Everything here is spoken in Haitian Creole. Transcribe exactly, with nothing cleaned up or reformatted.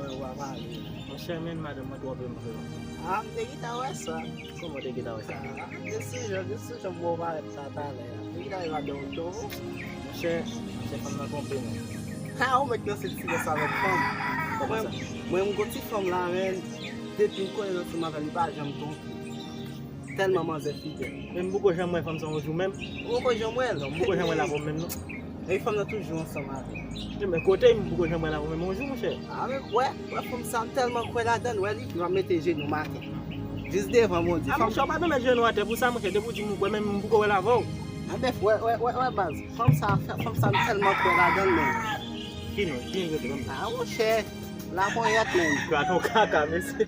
Mwen, ou pa pale. Monchè, men madanm mwen twonpe m vre. Ah, m te gentan wè sa. Kòman w te gentan wè sa? De sou jan, de sou jan mwen parèt sa talè a. M te gentan wè madanm ou twonpe. Monchè, monchè, fanm nan twonpe mwen. Ha, ou mèt nan se ti sa avèk fanm. Kòman sa? Mwen, m gon ti fanm la, men depi m konnen nan fanm avè l, li pa janm twonpe. Tèlman manzè fidèl. Men m poko janm wè fanm sa yon jou menm. Ou poko janm wè l? Non, m poko janm wè l avè w menm, non. E fanm nan toujou ansanm avè l. Men kote m poko janm wè l avè w menm yon jou, monchè? Ah, men wè, wè fanm sa, m tèlman kwè ladan l, wè li, m ap mete jenou m atè. Jis devan Bondye. Ah, monchè, w pa bezwen met jenou atè pou sa, monchè, depi w di m ou kwè, men m poko wè l avè w. Ah, men wè, wè, wè, wè, baz. Fanm sa, fanm sa, m tèlman kwè ladan l, men. Ki non, ki non, ki non. Ah, monchè, la ponyèt, men. Kraton kaka, mesye.